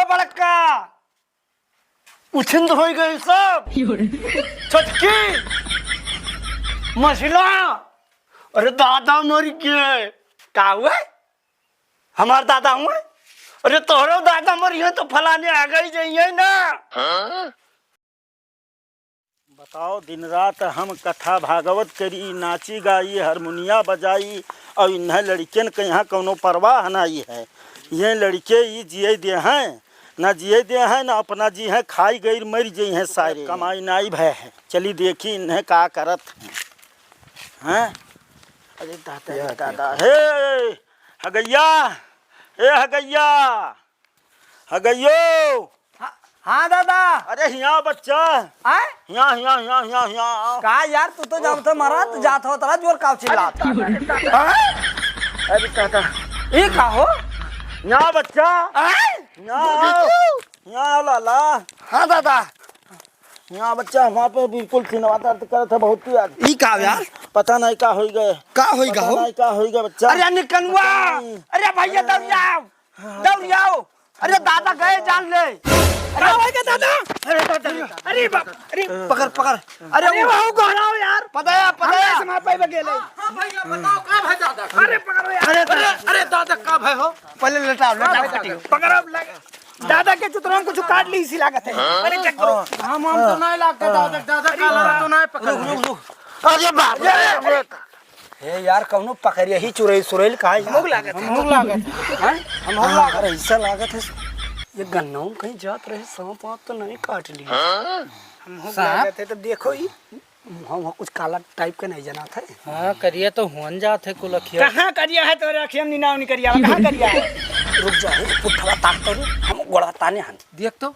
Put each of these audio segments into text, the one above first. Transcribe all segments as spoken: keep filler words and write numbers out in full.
बड़का उछिंद होइ गई सब। छोटकी मझिला, अरे दादा मर गए। का हुए? हमार दादा हुए? अरे तोहरो दादा मरिहैं तो फलाने आ गई जइहैं ना। बताओ, दिन रात हम कथा भागवत करी, नाची गाई, हारमोनिया बजाई, और इन्हें लड़कियन के यहाँ कौनो परवाह नाई है। ये लड़के ई जिए देहैं, ना जिए देहैं, ना अपना जीहैं, खाई गई मर जइहैं सारे। कमाई नाई भय है, चली देखी इन्हें का करत हैं। हैं? अरे दादा, अरे दादा, हे हगैया, हे हगैया, हगैयो। हाँ, हाँ दादा। अरे हियाँ बच्चा। आय? हियाँ, हियाँ, हियाँ, हियाँ, हियाँ। का यार, तू तो जाओ थे मरा, तो जात हो तला जोर काव चिल्लात। हाँ? अरे दादा। ई का हो? हियाँ बच्चा। आय? हियाँ आओ। हियाँ आओ लाला। हाँ दादा। हियाँ बच्चा, वहाँ पे बिल्कुल सीनवा दर्द करत है बहुत यार। ई का यार? पता नहीं का होई गए। का होई गा पता हो? नहीं का होई गए बच्चा। अरे निकनुआ। पता नहीं। अरे भैया, अरे। दौड़ियाओ। हाँ, दौड़ियाओ। अरे दादा गए जान ले। अरे भाई के दादा। अरे दादा। अरे बाप, अरे। पकड़, पकड़। अरे अरे वो। बाबू, गोहराओ यार। पता है, पता हम है। कैसे मार पाइबे गेले? हाँ, हाँ भैया, बताओ का भाई दादा? अरे पकड़ो यार। अरे अरे, दादा। अरे दादा का भाई हो? पहले लेटाओ, का लेटाओ, भाई दादा? पकड़ो, लग-, दादा के चुतरा में कुछ काट ली इसी लागत है। अरे check करो। हम, हम तो नहीं लागते दादा, दादा का लगा तो नहीं पकड़। रुक, रुक, रुक। अरे बाप रे। हे यार, कौनो पकड़िया ही चुरैल सुरैल का है? हमहू लागत है। हमहू लागत है। हैं? हमहू हाँ, लागत। अरे, ऐसा लागत है, ये गन्नऊ में कहीं जात रहे, सांप वाप तो नहीं काट लिया? हमहू लागत है, तो देखो ही। हम, हम कुछ काला type के नहीं जनात है। हाँ, करिया तो हुअन जात है कुलखिया। कहाँ करिया है तोरे अखिया में नीना उनी करिया, कहाँ करिया है? रुक जा, हे, पुठवा ताक तो रे, हम गोड़वा ताने हन। देख तो,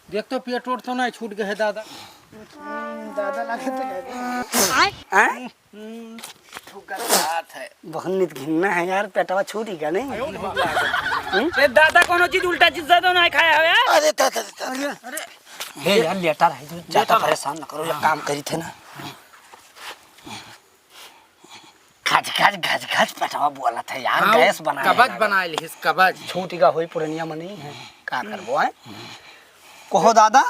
देख तो, पेट ओट तो नहीं छूट गए है दादा। हम्म, दादा लागत है। हैं? हम्म, ठुकर बात है। बहुत नित घिन्ना है यार, पेटवा छूटी का नहीं? हम्म? ए दादा, कोनो चीज उल्टा चीज तो नहीं खाया हो यार? अरे दादा, दादा। अरे, अरे। हे यार, लेटा रहे, जो ज्यादा परेशान न करो, एक काम करी थे ना। घच, घच, घच, घच पेटवा बोलत है यार, हाँ, गैस बनाए कबज लगा। बनाए लिहिस, कबज। छूटी का होई पुरनिया में नहीं है, का करबो, हैं? कहो दादा।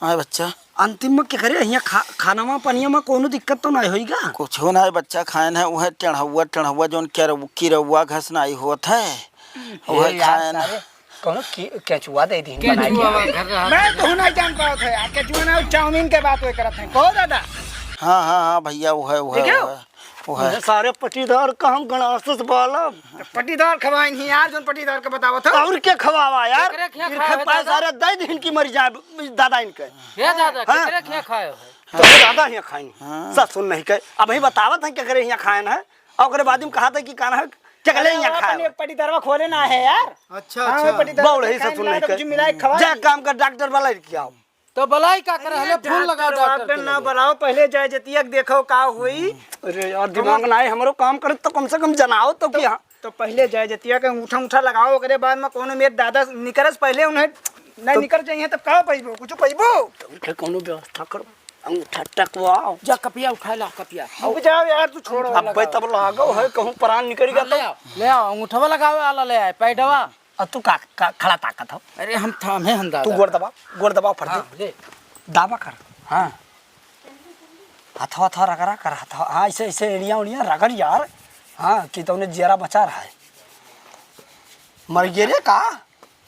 हाँ बच्चा। अंतिम में क्या करे, हियाँ खा-, खाना में, पनिया में कोनो दिक्कत तो नहीं होई गा? कुछो नहीं बच्चा, खाएन है, वह टेढ़ौआ, टेढ़ौआ जौन केरौ-, किरौआ घस नहीं होत है, हे वह यार, खाएन। सारे कौनो के-, केचुआ दे दी केचुआ बनाई के। घर रहा। मैं तो नहीं जान पावत है यार, केचुआ ना, चाउमीन के बात वो करत है। कहो दादा। हाँ, हाँ, हाँ भैया, वो है, वो है, देखो। वो है, वो है। ये सारे पटीदार का हम गणासस बाला। तो पटीदार खवाइन ही यार, जौन पटीदार के बतावत हो। और के खवावा यार? केकरे खिया इनके खाए हो पास दादा? सारे दे दिन की मर जाए दादा इनके। हे दादा, हाँ? केकरे खिया खाए हो? तो दादा हियाँ खाइन। हाँ। ससुर नहीं कहे। अब ही बतावत है केकरे हियाँ खाएन है। और ओकरे बाद में कहा था कि काना है, चकले अरे, यहाँ वो खाए। अपन एक पटीदारवा खोले ना है यार। अच्छा, हाँ, अच्छा। वो पटीदारवा बौड़ है, खाए ससुर ना नहीं तो कहे। कुछ मिलाए खवा जा दी। काम कर, डॉक्टर वाला लेके आओ। तो बलाई का करे? अरे, हले फोन लगाओ डॉक्टर बाप डॉक्टर के ना लगे। बुलाओ, पहले जाए जतिया के देखो का हुई। अरे यार, दिमाग ना है हमरो काम करे, तो कम से कम जनाओ तो तो, कि हाँ। तो पहले जाए जतिया के अंगूठा, अंगूठा लगाओ, ओकरे बाद में कोनो मेर दादा निकरस, पहले उन्हें नहीं तो निकर जाइए, तब का पैबो, कुछ पैबो? तो उनके कोनो व्यवस्था करो। अंगूठा टकवाओ। जा कपिया उठा ला, कपिया। रुक जाओ यार, तू छोड़ो। अब्बे तब लागो है, कहूँ प्राण निकल गया हाँ, ले तो। आओ, ले आओ, अंगूठवा लगावे वाला ले आए, पैडवा। अब तू का, का खड़ा ताकत हो? अरे हम थामे हन दादा। तू गोड़ दबा, गोड़ दबा फट हाँ, दे। ले। दाबा कर। हाँ। हथवा, हथवा रगड़ा कर, हथवा। हाँ, ऐसे, ऐसे एड़िया उड़िया रगड़ यार। हाँ, कि तूने जियरा बचा रहा है। मर गया रे का?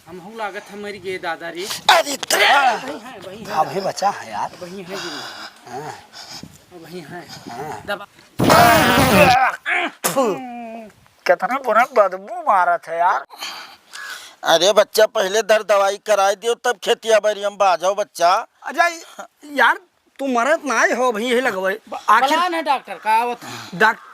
हमहू लागत है मर गए दादा रे। अरे तेरे! वही है, वही है। अभी बचा है यार। वही है जी। हाँ। वही है। हाँ। दबा। फू। कितना बुरा बदबू मारत है यार। अरे बच्चा, पहले दर दवाई कराई दियो, तब खेतिया बारी में बाजो बच्चा। अच्छा यार, तू मरत ना आए हो, अभी यही लगवाए। ब-, आखिर बलान है डॉक्टर, का आवत है? डॉक-,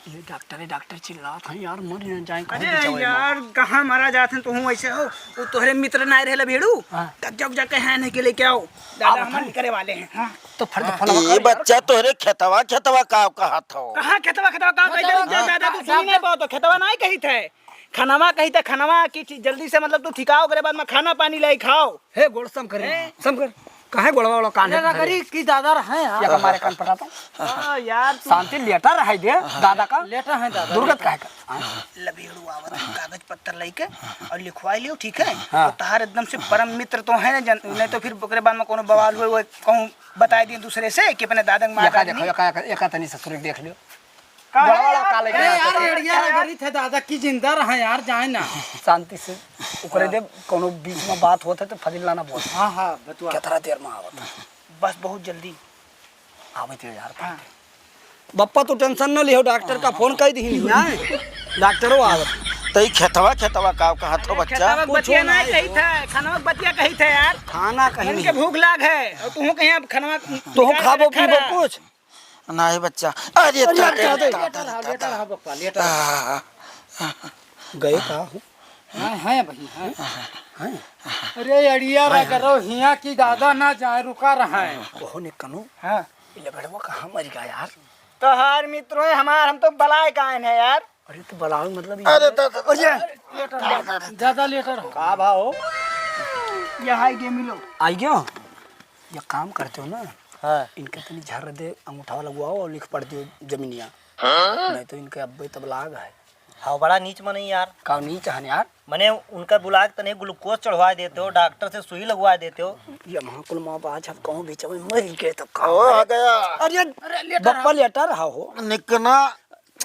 ये डॉक्टर है, डॉक्टर चिल्लात है यार, मर न जाए, कहाँ अरे बचावे यार, माँ? कहाँ मरा जात है, तू ऐसे हो, वो तोहरे मित्र ना रहे भेड़ू, हाँ। कब्जा उब्जा के हैं नहीं के लेके आओ, दादा आओ, हम हाँ। करे वाले हैं, हाँ। तो फट हाँ। फलवा ए कर यार। बच्चा, तोहरे खेतवा, खेतवा का कहत हो? कहाँ खेतवा, खेतवा का कहत हो? खेतवा, दादा, तू सुनी नहीं पाओ तो खेतवा नहीं कही थे, खनवा कही थे, खनवा की चीज जल्दी से, मतलब, तू ठिकाओ, ओकरे बाद में खाना पानी लाई खाओ। हे, गोड़ सम कर, हैं? सम कर। काहे गोड़वा वाला कान है? रगड़ी की दादा रहे हैं यार। या हमारे कान पटाता। हाँ यार, तू शांति लेटा रहा है दे, दादा का। लेटा है दादा। दुर्गत काहे का? हाँ। लबेड़ू आवत है कागज पत्तर लेके और लिखवा लियो, ठीक है? हाँ। और तहार एकदम से परम मित्र तो है ना, जन-, नहीं तो फिर ओकरे बाद में कोनो बवाल हुए, वो कहूँ बताए दिए दूसरे से कि अपने दादा के मार या का डाली। देखो, या का, या का तनी ससुर देख लियो। का बड़ा है बड़ा यार? काले अरे के यार, हाथ। एड़िया रगड़ी थे दादा की जिंदा रहा यार, जाए ना। शांति से ओकरे दे, कोनो बीच में बात होत है तो फजील ना बोल। हाँ, हाँ, बतुआ। कितना देर में आवत है? बस बहुत जल्दी। आवत है यार। हाँ। बप्पा, तू tension न लिहो, डॉक्टर का फोन कर दीही, आए? डॉक्टरो आवत। तई खेतवा, खेतवा का कहत हो अरे, बच्चा? खेतवा के कुछ बतिया ना ना कही हो। थे, खानवा के बतिया कही थे यार। खाना कहीं मन के नहीं। भूख लाग है, और तू कहीं अब खानवा तू खाबो खा पीबो रहा। कुछ? नहीं बच्चा। अरे अरे, दादा, लेटा रहा, दादा, लेटा रहा, दादा। लेटा रहा बप्पा, लेटा रहा। आह, गए का हो? हाँ, हैं भाई, हैं। हैं? अरे अड़िया हाँ, हाँ। रगड़ो हिया की दादा ना जाए, रुका रहा है। ओहो ने कनु। हाँ। ये लबेड़वा कहाँ मर गया यार? तोहार मित्र है हमार, हम तो बलाए का आइन है यार। अरे तो बलाओ मतलब ये अरे दादा, अरे, लेटा रहा। दादा लेटा रहा। का भाव? यह आई गे मिलो। आई गयो? ये काम करते हो ना? हाँ। इनके तनी झर दे, अंगूठा लगवाओ और लिख पढ़ दियो जमीनिया। हाँ? नहीं तो इनके अब्बे तब लाग है। हाँ, बड़ा नीच मनई यार। का नीच हन यार? मने उनका बुला के तनी ग्लूकोज चढ़वा देते हो, डॉक्टर से सुई लगवा देते हो। ये महाकुल माँ बाज, अब कहूँ बीच में मर गए तो का ओ, हो? आ गया। अरे, अरे, लेटर बप्पा आओ। लेटर रहा हो। निकना।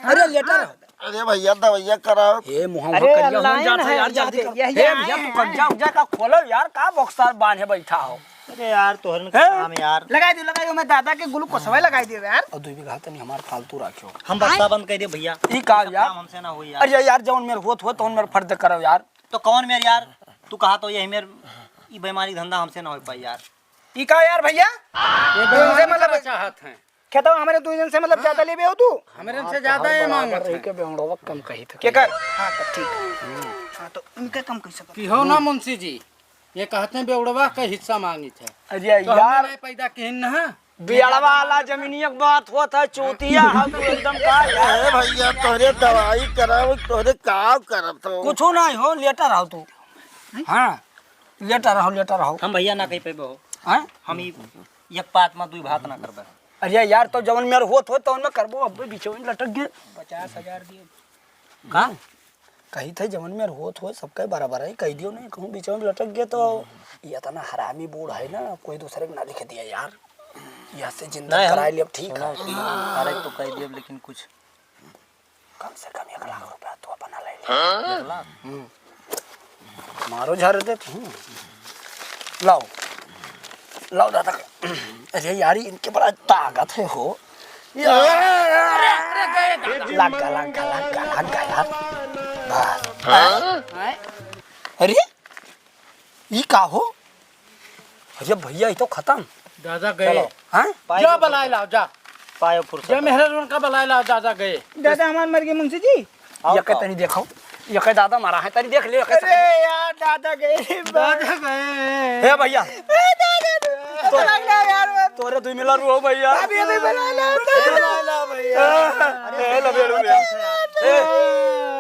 अरे, लेटर रहो। अरे भैया, दवाइया कराओ। हे मुँह अरे, करिया अल्लाह हो जाता ना, है यार, जल्दी जाते, करो। यही हे आए भैया, तू हैं। कब्जा उब्जा का खोलो यार, का बक्सा बांधे बैठा हो? अरे यार, तोहरन का हैं? काम यार। लगाई दे, लगाई दे, मैं दादा के ग्लूकोसवा लगाई दे यार। और दो बीघा तनी हमार फालतू राखियो। हम बक्सा बंद कर दे भैया। ई का सब यार? काम हमसे ना होई यार। अरे यार, जौन मेर होत होत, तौन मेर फर्ज करो यार। तो कौन मेर यार? तू कहा तो यही मेर, ई बेमारी धंधा हमसे ना हो पाई यार। ई का यार भैया? ये तो इनसे बेमारी मतलब का चाहत हैं। खेतवा हमरे दू जन से मतलब ज्यादा लेबे हो तू? हमरे से ज्यादा ये मांगत है। के बेवड़वा कम कही था। के कर? हाँ, तो ठीक है। हाँ, तो इनके कम कैसे कर? कि हो ना मुंशी जी, ये कहते हैं बेवड़वा का हिस्सा मांगी थे। अरे तो हमने यार। नहीं पैदा किहिन ना। बेवड़वा वाला जमीनिया के बात होत है, चूतिया है तू एकदम का यार। अरे भैया, तोहरे दवाई कराओ, तोहरे का करत हो? कुछो नहीं हो, लेटा रहो तू। हाँ, लेटा रहो, लेटा रहो। हम भैया ना कही पे हो। हाँ? हम ई एक पात में दुई भात ना करबे। अरे यार, तो जवन मेर होत होत तवन में करबो, अब बीच में लटक गए। पचास हजार दियो। का? कही थे जवन मेर होत होत सबके बराबर है, कही दियो नहीं, कहूँ बीच में लटक गए तो ये इतना हरामी बूढ़ है ना, कोई दूसरे के ना लिख दिया यार। यह से जिंदा नहीं, हम कराए लिए, अब ठीक है। सुनो, अरे तो कह दियो, लेकिन कुछ कम से कम एक लाख रुपया तो अपना ले ले। हाँ? एक लाख? हम्म। मारो झाड़ दे तू। लाओ। लाओ दादा। अरे यार, इनके बड़ा ताकत है हो। या। लग गा, लग गा, लग गा, लग गा यार। बस। हाँ? अरे? ई का हो? अरे भैया, ई तो खतम। दादा गए। चलो। हाँ? पाए जा वो बलाए फुर्सत। लाओ, जा। पाए वो फुर्सत। जा मेहरा उनका बलाए लाओ, दादा गए। दादा हमार मर गए मुंशी जी। आओ, ये के आओ। तनी देखो, ये के दादा मारा है, तनी देख ले, ये के अरे यार, दादा गए रे बा। दादा गए। हे भैया। ए दादा, तो, बलाए लाओ यार। तोरे दुई मिला रू हो भैया। अभी, अभी बलाए लाओ, दादा। बलाए लाओ भैया। ए, ए, लबेड़ू ले। ए,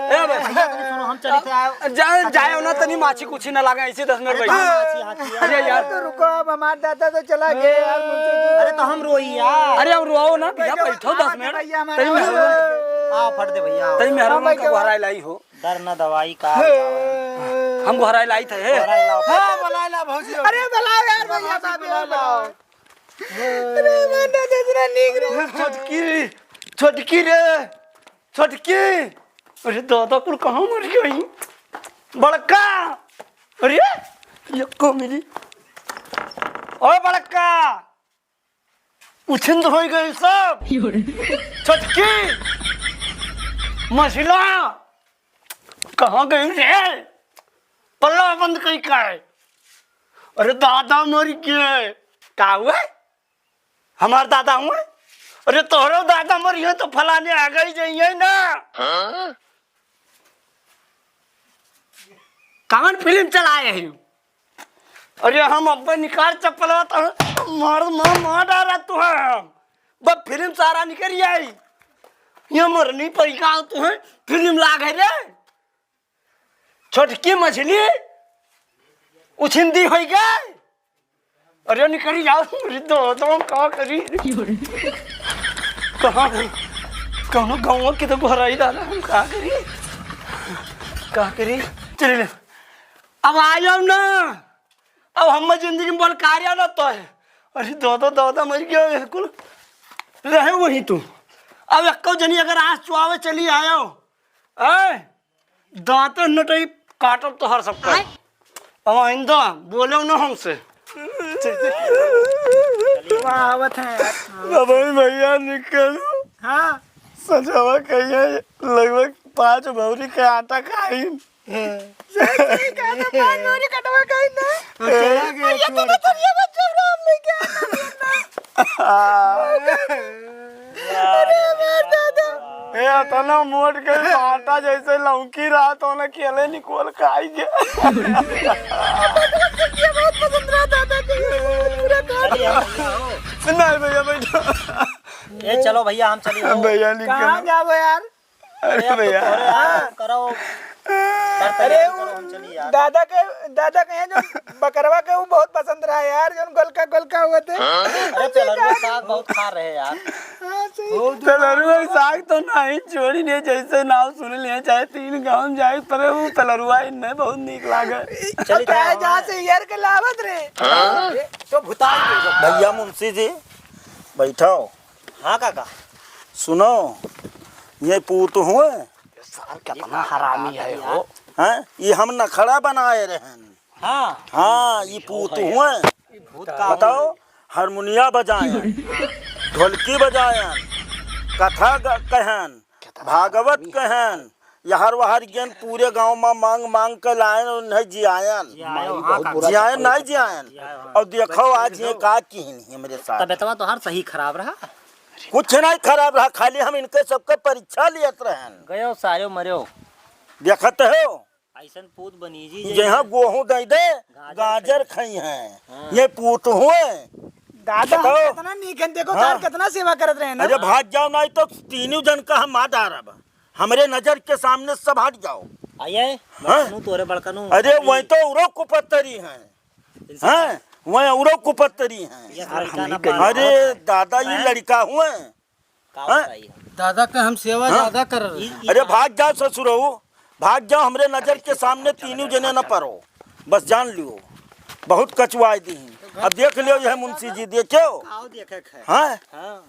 ए भाई। भैया, तुम सुनो, हम चलित आए। जा, जाए ना, तनी माछी कुछी ना लागे, ऐसे दस मिनट अरे, बैठो। कहाँ माछी आती है? अरे यार। तो रुको, अब हमार दादा तो चला गया यार, मुंशी जी। अरे, तो हम रोई यार। अरे, हम रोओ ना, भैया, बैठो दस मिनट। भैया, हमारे तनी मेहरबान। आओ, फट दे भैया, आओ। तनी मेहरबान हाँ, भैया। का घराए लाई हो। दर ना दवाई का बतावे। हम घराए लाई थे। घराए लाओ। हाँ, बुलाए ला भौजी। अरे, बुलाओ यार, भैया, भाभी, बुलाओ। अरे, हमार दादा इतना नीक रहो। छोटकी, छोटकी रे। छोटकी, अरे दादा कुल कहाँ मर गई? बड़का, अरे ये को मिली। ओ बड़का, उछिंद हो गई सब। छोटकी, मझिला, कहाँ गई रे? पल्ला बंद कई का है? अरे दादा मर गए। का हुआ? हमार दादा हुए? अरे तोहरो दादा मरिहे तो फलाने आ गई जइहे ना। हाँ? कवन फिल्म चलाए हैं? अरे हम अब्बे निकाल चप्पलवा तो मार, मार, मार डारा तू है हम। बस फिल्म सारा निकल आई। ये मरनी पड़ी का तू है? फिल्म लाग है रे। छोटकी मछली उछिंदी होई गए। अरे निकरी जाओ, अरे दादा, हम का करी? कहाँ गई? कौनो गाँव के तो घर आई दादा, हम का करी? का करी? चले ले। अब आ जाओ ना। अब हम जिंदगी में बोल कार्य ना तो है। अरे दादा, दादा मर गया, बिल्कुल रहे वहीं तू। अब एक्को जनी अगर आस चुआवे चली आयो, ए, दांत नटई काटब तोहर सबका। आय। अब आइंदा बोले ना हमसे। वाह, आवत है यार। अब भैया निकल। हाँ। सचवा कहिए, लगभग पाँच भौरी के आटा खाइन। सही, सही कहा था, पाँच भौरी कटवा खाइन ना। और चला गया और ये तो छोड़। बतरिया बच्चा राम लेके आया था। अरे हमार दादा। ए, अतना मोट के आटा जैसे लौकी रहा तो ना केले निकोल खाई के। ये बहुत पसंद रहा दादा के, पूरा खा लिया। नहीं भैया, बैठो। ए, चलो भैया, हम चली हो। भैया, निकल। कहाँ जाबो यार? अरे, अरे अब तो भैया। तोरे यार, करो। अरे, करो, हम चली यार। दादा के, दादा के यहाँ जो बकरवा के वो बहुत पसंद रहा यार, जो गोलका, गोलका हुआ थे। अरे, पेलरुआ साग बहुत खा रहे यार। हाँ, सही। पेलरुआ साग तो नहीं छोड़ी नहीं, जैसे नाम सुन लिए, चाहे तीन गाँव जाए, पर वो पेलरुआ इनमें बहुत नीक लागे। चली अब तो जहाँ से यार के लावत रहे। हाँ? तो भुताई दे दो। भैया मुंशी जी, बैठो। हाँ काका। सुनो, ये पूत हुए? ये सार कितना हरामी है हो। हैं? ये हम नखड़ा बनाए रहन। हाँ। हाँ, ये पूत हुए। भूत का बताओ, हारमोनिया बजायन, ढोलकी बजायन, कथा ग-, कहन, भागवत कहन, यहर वहर गेन पूरे गाँव मा मांग मांग के लायन और नहीं जियायन। जियायो, हाँ, काका। जियायन नहीं जियायन। जियायो, हाँ। और देखो आज ये का किहिन ही हमरे साथ। तबियतवा तो हर सही खराब रहा। कुछ नहीं खराब रहा, खाली हम इनके सबके परीक्षा लियत रहन। गयो सायो मर्यो। देखत हो? ऐसन पूत बनी जी जे यहाँ गोहूं दे दे, गाजर गाजर खाई। खाई हैं। हाँ। ये पूत हुए। दादा, हम बताओ। कितना नीक हैं, देखो हाँ। तार कितना सेवा करत रहे ना। अरे भाग जाओ, नहीं तो तीनों जन का हम मार डारब। हमरे नजर के सामने सब हट जाओ। आइए, हाँ? बड़कनू तोरे बड़कनू। अरे, वही तो उरो कुपत्तरी हैं। इनसे हैं? वही उरो कुपत्तरी हैं। ये लड़का ना पाला। अरे दादा, ये हैं? लड़का हुए। का हाँ? बताई हम? दादा का हम सेवा हाँ? ज्यादा कर रहे हैं। अरे भाग जाओ ससुरऊ, भाग जाओ, हमरे नजर के सामने तीनों जने न पड़ो, बस जान लियो, बहुत कचवाई दी। अब देख लियो, यह मुंशी जी देखियो। आओ देखे खे। हाँ? हाँ।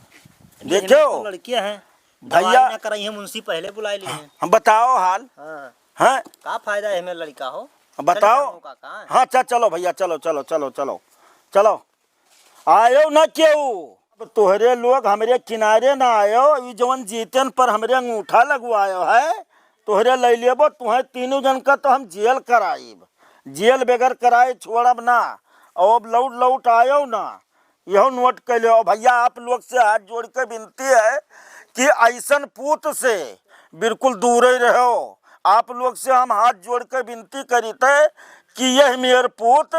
देखियो। ये तो लड़कियां हैं। भैया। दवाई ना कराई है, मुंशी पहले बुला लिए हैं। हम बताओ हाल। हाँ। हाँ? का फायदा है हमें लड़का हो? बताओ। चल जाओ का, का है? हाँ, च-, चलो भैया, चलो, चलो, चलो, चलो, चलो। आयो ना केहू। अब तोहरे लोग हमरे किनारे ना आयो, ई जवन जीतन पर हमरे अंगूठा लगवायो है, तोहरे लइ लेबो, तुहें तीनों जन का तो हम जेल कराइब, जेल बगैर कराए छोड़ब ना। और अब लौट लौट आयो ना, यहो नोट कर लो। भैया, आप लोग से हाथ जोड़ के विनती है कि ऐसन पूत से बिल्कुल दूर ही रहो। आप लोग से हम हाथ जोड़ के विनती करीत है कि यह मेर पूत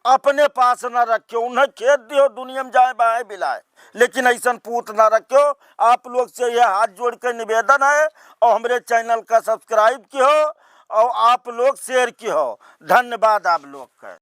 अपने पास ना रखो, उन्हें खेत दियो, दुनिया में जाए बाए बिलाए, लेकिन ऐसन पूत ना रखो। आप लोग से यह हाथ जोड़ के निवेदन है और हमरे channel का subscribe किहो और आप लोग share किहो। धन्यवाद आप लोग का।